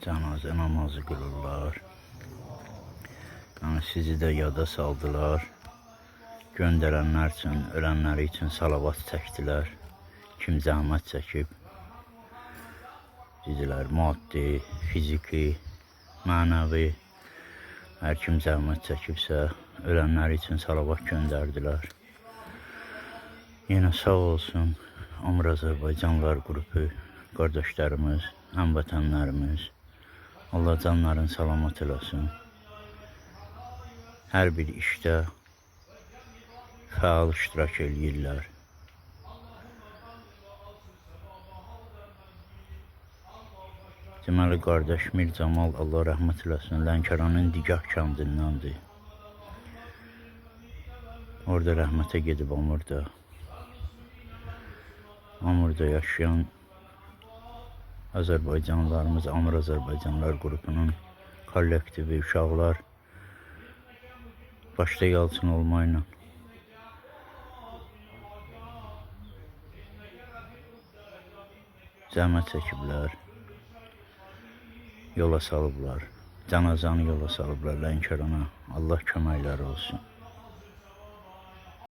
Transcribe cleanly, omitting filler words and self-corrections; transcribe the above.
Cənazə namazı qılırlar. Yəni sizi də yada saldılar. Göndərənlər üçün, ölənləri üçün salavat çəkdilər. Kim zəhmət çəkib. Dedilər, maddi, fiziki, mənəvi hər kim zəhmət çəkibsə, ölənləri üçün salavat göndərdilər. Yenə sağ olsun Amur Azərbaycanlılar qrupu, qardaşlarımız, həmvətənlərimiz. Allah canlarını salamat eləsin. Hər bir işdə fəal iştirak eləyirlər. Deməli, qardaş Mir Camal, Allah rəhmət eləsin, Lənkəranın Digah kəndindəndir. Orada rəhmətə gedib Amurda. Amurda yaşayan Azərbaycanlılarımız, Amur Azərbaycanlılar qrupunun kollektivi, uşaqlar başda Yalçın olmayla zəhmət çəkiblər, yola salıblar, cənazəni yola salıblar Lənkərana. Allah köməkləri olsun.